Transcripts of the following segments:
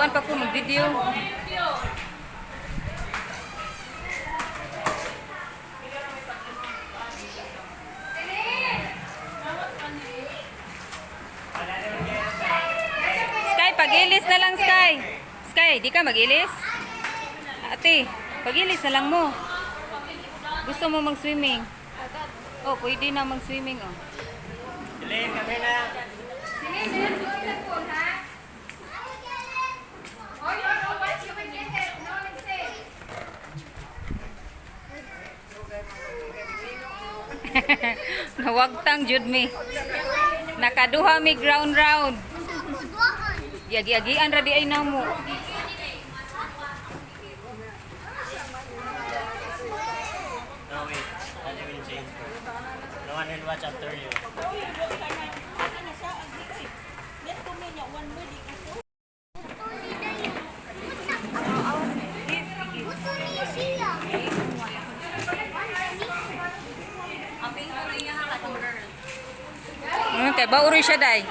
Magkuan pa ko, mag-video. Sky, pagilis na lang, Sky. Sky, di ka magilis? Ate, pagilis na lang mo. Gusto mo mag-swimming? Oh, pwede na mag-swimming, oh. Celine, kami na. Nawagtang jud mi. Nakaduha mi ground round. Giagi-agian ra di ay namo. No, wait. Daddy will change first. No one will watch after you. Kay bauro siya day.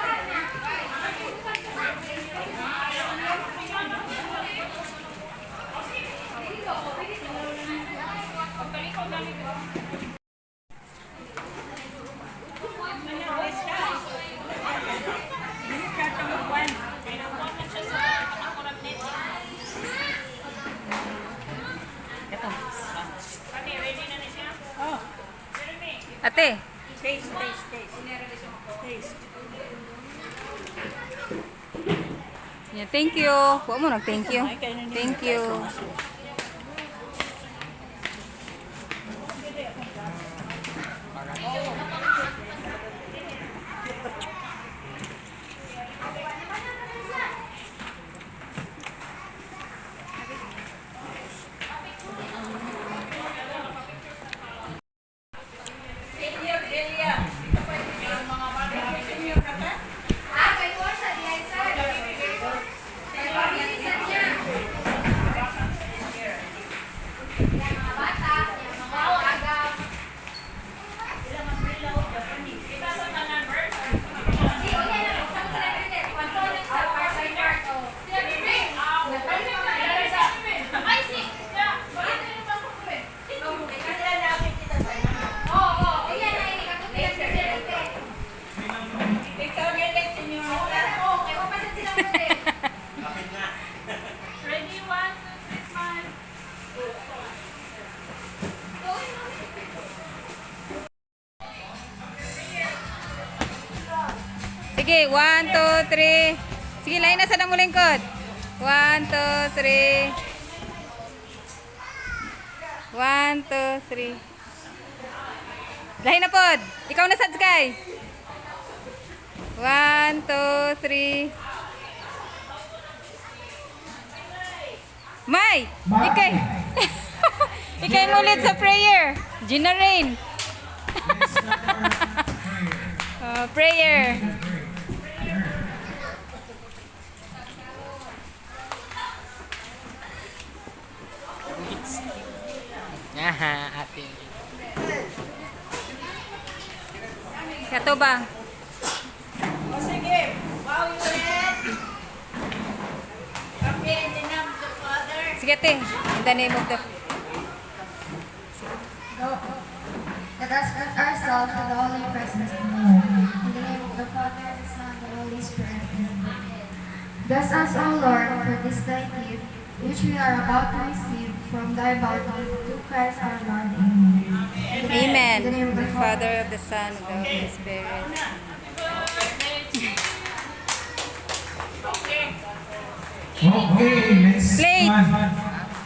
Ate, Taste, taste, taste. Taste. Yeah, thank you. Kuha mo nag thank you. Thank you. Ikaw niya, senyorita. Kapit na. Ready? One, two, three, smile. Sige, 1, 2, 3. Sige, lain na sa nang lingkod. 1, 2, 3. 1, 2, 3. Lain na pod. Ikaw na sad, Sky. 1, 2, 3. May! Ikay! Ikay mulit sa prayer. Gina Rain. Prayer. Aha, ate. Kato ba? O sige, bow your head. Okay, in the name of the Father, Sige, te. In the name of the Let us grant ourselves to the holy presence of the Lord. In the name of the Father, the Son, and the Holy Spirit. Amen. Bless us, O Lord, for this thy gift, which we are about to receive from thy bounty, through Christ our Lord. Amen. Amen. In the name of The the Father, of the Son, of the Holy Spirit. Okay, let's Plate.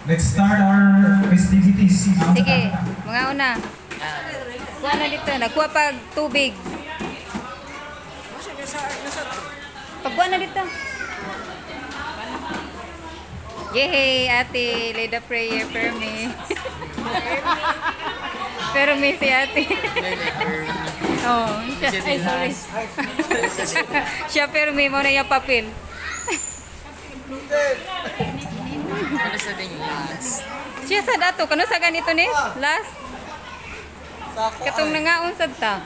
Let's start our festivities. Sige, mga una. Kuha na dito. Nagkuha pag tubig. Pagkuha na dito. Yay, ate. Lay the prayer for me. Pero me si ate. Oh, siya. Ay, sorry. Siya pero me mo na yung papel. Ano sa ding last? Siya sa dato. Kano sa ganito ni? Last? Katong nangaon sad ta.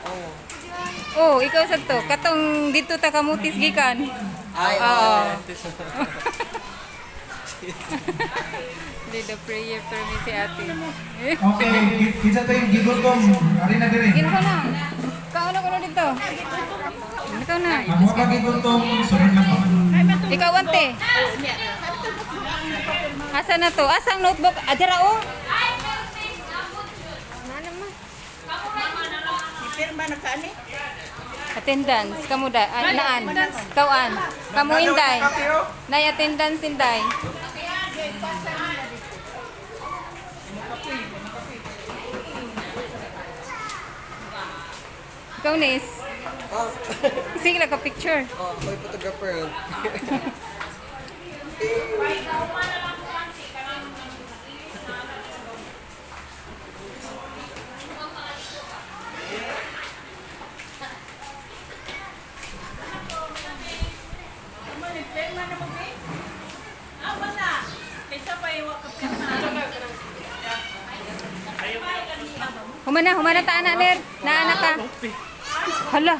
Oh, ikaw sad to. Katong dito ta kamutis gikan. Ay, Oo. oo. Lead the prayer for me si ate. Okay, kinsa to yung gigutom? Ari na diri. Gino ka na. Kauna ko na dito. Ikaw na. Ang wa pa gigutom, sunod lang ko. Ikaw, ante. Asa na to? Asa ang notebook? Adara oh. Pirma na ka ani? Attendance. Kamu da. Ay, naan. Ikaw an. Kamu inday. Nay attendance inday. Ikaw, Nis. Sige lang ka picture. Oh, ako'y photographer. Mo ni pirma na mo be? Ah, wala. Kaysa pa iwa ka pirma. Humana, humana ta ana ner. Naana ka. Hala.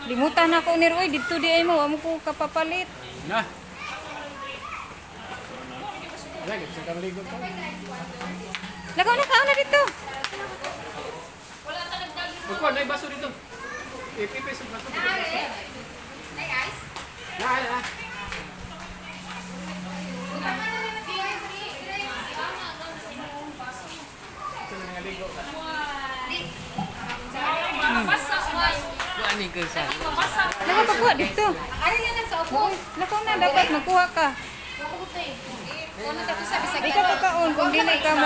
Limutan ako ni Roy didto di ay mo amo ko kapapalit. Na. Wala, gusto ka maligo pa. Lagaw na kaon na dito. Magkuha, na baso dito. Ipipis ang baso. Na, na. Ano yung sa? Lagaw pagkuha dito. Lakaw na dapat magkuha ka. Ikaw pagkaon kung di na ikaw mo.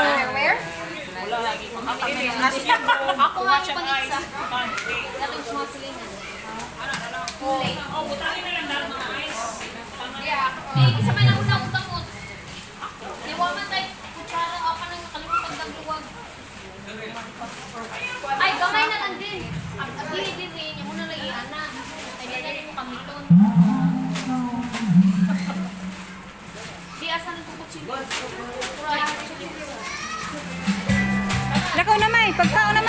Ako nga yung pangitsa. Datong sumasilingan. Oh, butangin na lang dahil mga ice. Eh, isa man ang unang utang mo. Di wa man tayo kutsara o pa nang nakalimutan ng luwag. Ay, gamay na lang din. Dili din eh, yung una lang iana. Ay, di na mo kamiton. Di asa na itong kutsilyo. Lakaw na may, pagkaon na.